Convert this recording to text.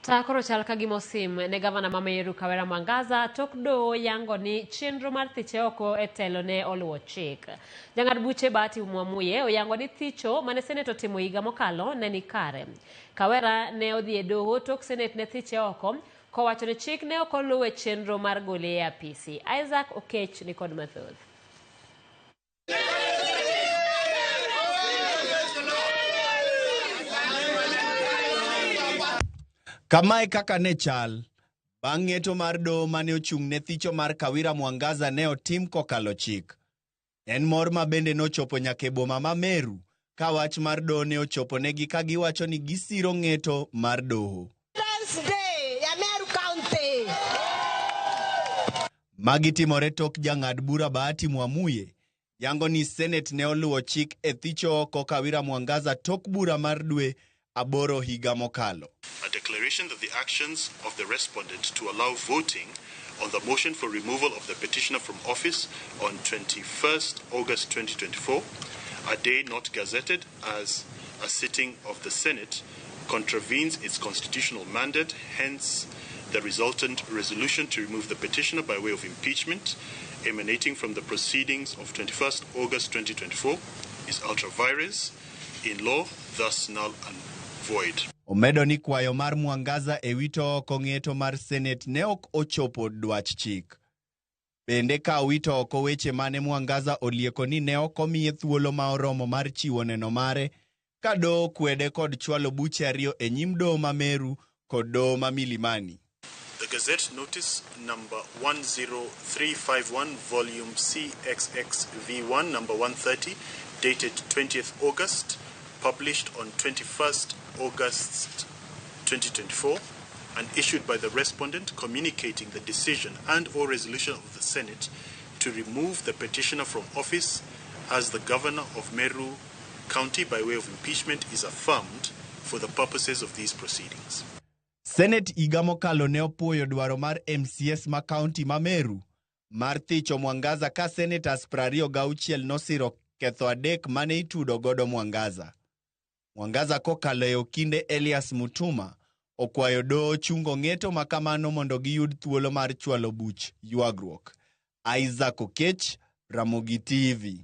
Ta koro chal ka gima osim ne gavana ma Meru Kawera Mwangaza tok doho yango ni chenro mar thiche oko e telo ne oluwo chik. Jang'ad buche Bahati Mwamuye oyango ni thicho mane senet otimo higa mokalo ne ni kare. Kawera ne odhi e doho tok senet ne thiche oko kowacho ni chik ne ok oluw e chenro mar gole e apisi. Isaac Okech ni kod mathoth. Kamae kaka ne chal bang' ng'eto mar doho mane ochung' ne thicho mar Kawira Mwangaza ne otim kokalo chik. En mor ma bende nochopo nyaka e boma ma Meru ka wach mar doho ne ochopo negi ka giwacho ni gisiro ng'eto mar doho. Magi timore tok jang'ad bura Bahati Mwamuye yango ni Senate ne oluwo chik e thicho oko Kawira Mwangaza tok bura mar dwe 8 higa mokalo. A declaration that the actions of the respondent to allow voting on the motion for removal of the petitioner from office on 21st August 2024, a day not gazetted as a sitting of the Senate, contravenes its constitutional mandate, hence the resultant resolution to remove the petitioner by way of impeachment emanating from the proceedings of 21st August 2024 is ultra vires in law, thus null and void. Omedo ni kwayo mar Mwangaza e wito oko ng'eto mar Senate ne ok ochopo dwach chik. Bende ka owito oko weche mane Mwangaza olieko ni ne ok omiye thuolo ma oromo mar chiwo neno mare ka doho kwede kod chwalo buche ariyo e nyim doho ma Meru kod doho ma Milimani. The Gazette Notice number 10351, volume CXXV1, number 130, dated 20th August, published on 21st August 2024, and issued by the respondent communicating the decision and or resolution of the Senate to remove the petitioner from office as the governor of Meru County by way of impeachment is affirmed for the purposes of these proceedings. Senate higa mokalo ne opuoyo dwaro mar MCS ma kaunti ma Meru mar thicho Mwangaza ka senators 26 nosiro ketho 3 mane itudo godo Mwangaza. Mwangaza kokalo e okinde Elias Mutuma okwayo doho chungo ng'eto ma kamano mondo giyud thuolo mar chwalo buch ywagruok. Isaac Okech, Ramogi TV.